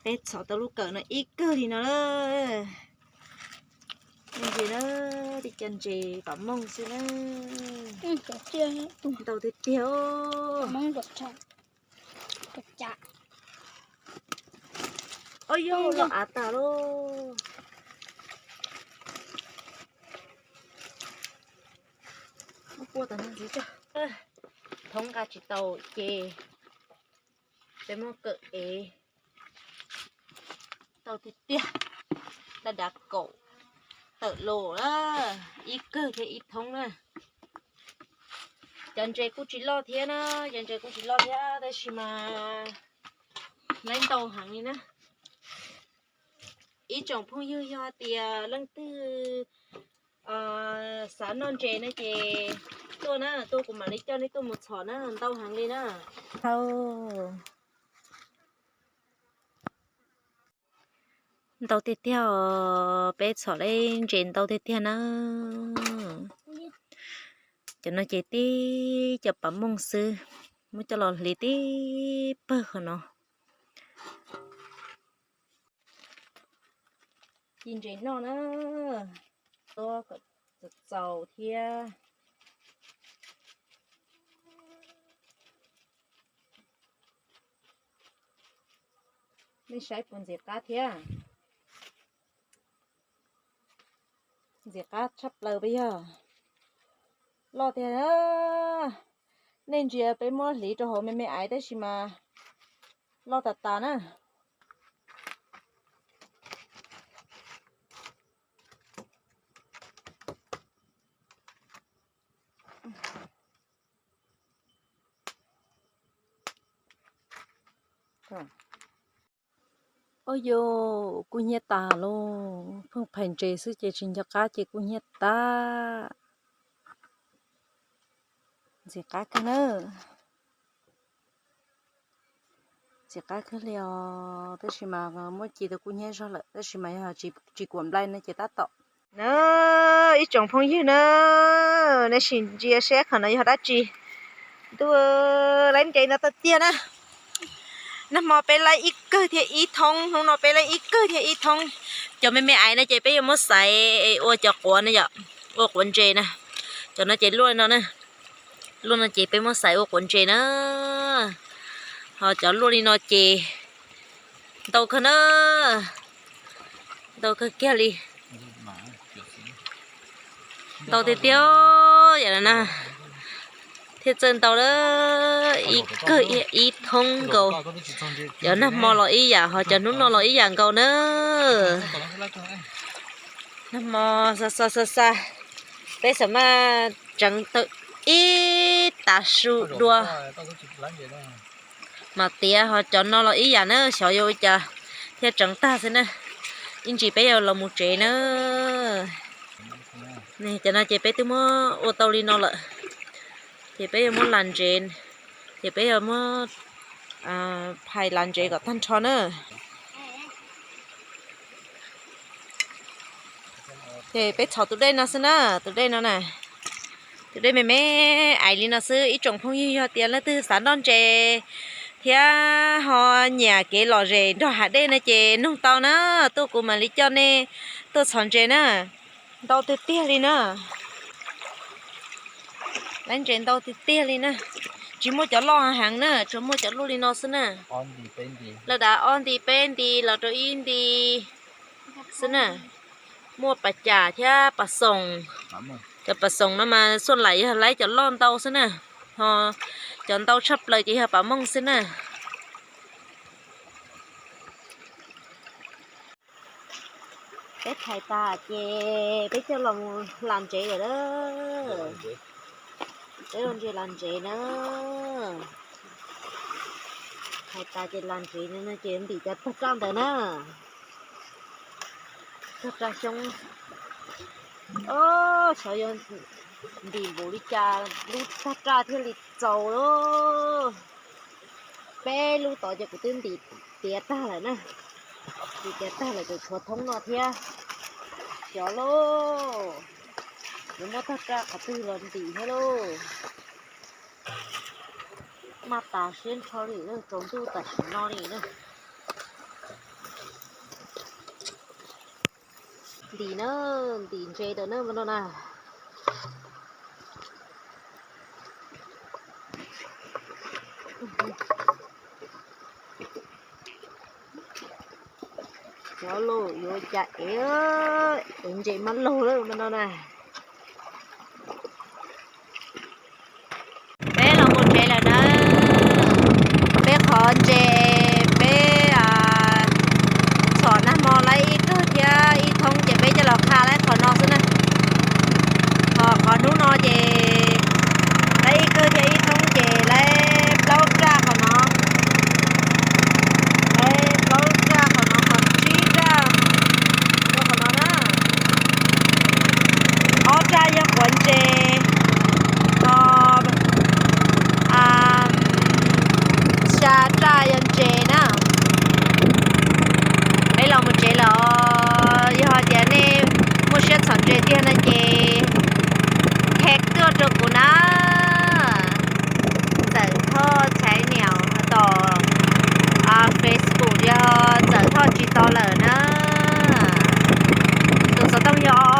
Peb txhom tau lub kawm no ib kawg li no lawm. Nej ntsia na, tej cov ntses pam mooj xwb na. Ntau tiag tiag. Ua yog los av tas lauj. Muab puab tau no ntxiv tso. Thoob nqa tsis tau ces peb muab kawm ev. Ntau tiag tiag, daj dav kaum tawm los na, ib kawg thiab ib thoob na. Cov ntses kuj tsis loj thiab na, cov ntses kuj tsis loj thiab tab sis mas laib ntau heev li na. Ib tsoom phooj ywg yog tias leej twg xav noj ntses no ces tuaj na, tuaj kuv mam li coj nej tuaj mus txhom na, ntau heev li na. Ntau tiag tiag os, peb txhom leb ntses ntau tiag tiag na. Cov no ces tib cov pam mooj xwb, muab coj los hliv tib pawg qhov no. Ci ntses noj na, tuab kom txaus txaus thiab. Nej saib puas ntxim qab thiab? Ntxim qab tshaj plaws peb yog. Loj tiag. Nej ntsia peb muab hliv rau hauv me me aiv tab sis mas loj tas tas na. Ua yus kub hnyiab tas lauj, pheej phais ntses xwb ces tsis nco qab ces kub hnyiab tas. Ntxim qab kawg na. Ntxim qab kawg li os, tab sis mas muab ci tau kub hnyiab zog lawm tab sis mas yog tsis kuam nplai no ces tab tom na. Ib tsoom phooj ywg na, nej sim ntsia seb qhov no yog dab tsi. Ntuj, laib ntses no tau tiag na. Nag hmo peb laib ib kawg thiab ib thoob, hnub no peb laib ib kawg thiab ib thoob. Cov me me aiv no ces peb yuav muab xaiv ua cov quav na yom, ua quav ntses na. Cov no ces luaj no na, luaj no ces peb muab xaiv ua quav ntses na. Ho cov luaj li no ces ntau kawg na, ntau kawg kiag li. Ntau tiag tiag yam na, thiaj txawj ntau lawm, ib kawg ib thoob nkaus. Cov nag hmo los ib yam ho cov hnub no los ib yam nkaus na. Nag hmo xa xa xa xa, peb xam maj tseev tau ib tav su dua mas tiav, ho cov no los ib yam na, xyov yuav ua cas thiaj tseev tag xwb na. Ib ntsis peb yuav los mus tsev na. Cov no ces peb twb muab ua tau li no lawm, ces peb yuav muab las ntsev, ces peb yuav muab phais las ntsev kom tag nrho na. Ces peb txhom tus dej no xwb na, tus dej no na, tus dej me me aiv li no xwb. Ib tsoom phooj ywg yog tias leej twg xav noj ntses thiab ho nyiam kev lom zem nrog hav dej no ces nug tau na, tuaj kuv mam li coj nej tuaj txhom ntses na. Ntau tiag tiag li na. Laib ntses ntau tiag tiag li na. Tsis muaj cov loj heev na, tsuas muaj cov luaj li no xwb na. Lawv dav ob nti peb nti los rau ib nti xwb na. Muaj pas cas thiab pas xoos. Cov pas xoos no mas xuaj laim yog laib cov loj ntau xwb na. Ho cov ntau tshaj plaws ces yog pas mooj xwb na. Peb phais tas ces peb coj los las ntsev lawm. Peb ua ntses las ntsev na. Phais tas ces las ntsev no ces ntim cov tag raj ntawd na. Tag raj xyoob. Xyov yog ntim npaum li cas lub tag raj thiaj li txaus lauj. Peb lub tod ces kuv twb ntim tiav tag lawm na. Ntim tiav tag lawm ces tshuav thoob no thiab. Xyov lauj, yuav muab tag raj qhov twg los ntim thiab lauj. Maj tas siab nrho li, tsaus ntuj tam sim no li na. Ntim na, ntim ntses ntawm na no na. Cov los yuav cas ev, ev ntses mab laug lawm no na. Peb los mus tsev lawm na. Peb qhov ntses peb txhom nag hmo laib ib kawg thiab ib thoob ces peb coj los qha laib qhov no xwb na. Ho qhov hnub no ces laib ib kawg thiab ib thoob ces laib plaub raj qhov no. Laib plaub raj qhov no, qhov tsib raj rau qhov no na. Ob raj yog quav ntses, ho xya raj yog ntses na. Peb los mus tsev lawm os. Yog hais tias nej muaj siab txhom ntses tiag no ces tag tuaj rau kuv na. Txawm Thoj Txhais Niam tom Facebook yog Txawm Thoj tsis tau lawm na. Tus xov tooj yog